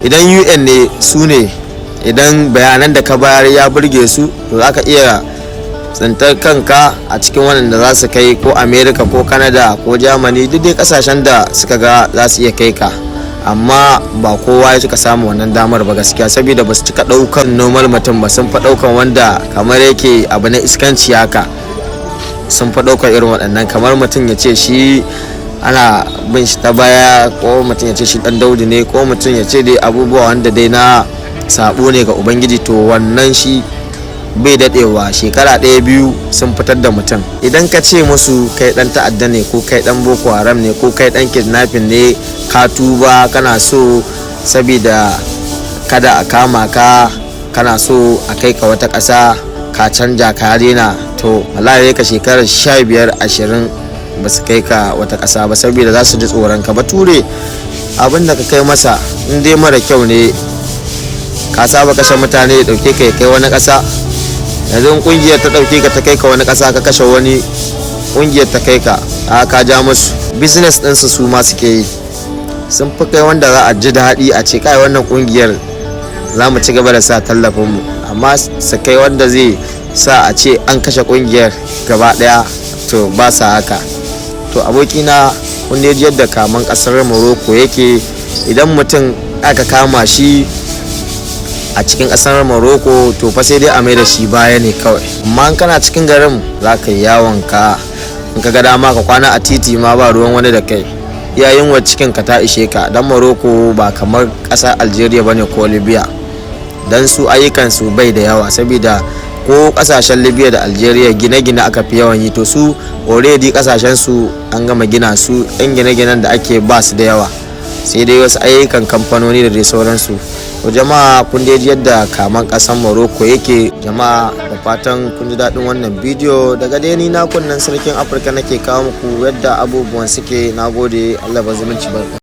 Idan UN ne, su ne idan bayanan da ka bayar ya burge su, to za ka iya tsintar kanka a cikin waɗanda za su kai ko America ko Canada ko Germany, duk dai kasashen da suka ga za su iya kai ka. Amma ba kowa ya cika samu wannan damar ba gaskiya, saboda ba su cika ɗaukan normal mutum ba. Sun fi ɗaukan wanda kamar yake abu na iskanci haka. Sun fi ɗaukar irin waɗannan, kamar mutum ya ce shi ana bin shi ta baya, ko mutum ya ce shi ɗan daudu ne, ko mutum ya ce dai abubuwa wanda dai na sabo ne ga Ubangiji. To wannan shi bai daɗewa, shekara ɗaya biyu sun fitar da mutum. Idan ka ce musu kai ɗan ta'adda ne, ko kai ɗan Boko Haram ne, ko kai ɗan kidnapping ne, ka tuba, kana so sabida kada a kama ka, kana so a kai ka wata ƙasa, ka canja ka daina, to wallahi ka shekarar 15, 20 ba su kai ka wata ƙasa ba, saboda za su ji tsoron ka. Bature, abin da ka kai masa in dai mara kyau ne, ka saba kashe mutane, ya dauke ka ya kai wani ƙasa. Yanzu kungiyar ta dauke ka ta kai ka wani ƙasa, ka kashe wani, kungiyar ta kai ka, a ka ja musu business ɗinsu. Su ma suke yi, sun fi kai wanda za a ji daɗi a ce, "Kai, wannan kungiyar za mu ci gaba da sa tallafin mu." Amma su kai wanda zai sa a ce an kashe kungiyar gaba ɗaya, to ba sa haka. To abokina, kun ji yadda kaman ƙasar Morocco yake. Idan mutum aka kama shi a cikin kasar Morocco, to fa sai dai a mai da shi baya ne kawai. Amma in kana cikin garin, za ka yi yawon ka. In ka ga dama ka kwana a titi ma, ba ruwan wani da kai. Yayin wa cikin ka ta ishe ka. Dan Morocco ba kamar kasar Algeria bane ko Libya, dan su ayyukan su bai da yawa, saboda ko kasashen Libya da Algeria gine-gine aka fi yawan yi. To su already kasashen su an gama gina su, yan gine-ginen da ake ba su da yawa, sai dai wasu ayyukan kamfanoni da dai sauransu. To jama'a, kun dai ji yadda kaman kasan Morocco yake. Jama'a, da fatan kun ji daɗin wannan bidiyo. Daga dai ni na kunnen Sarkin Afirka nake kawo muku yadda abubuwan suke. Nagode, Allah ba zumunci, barka.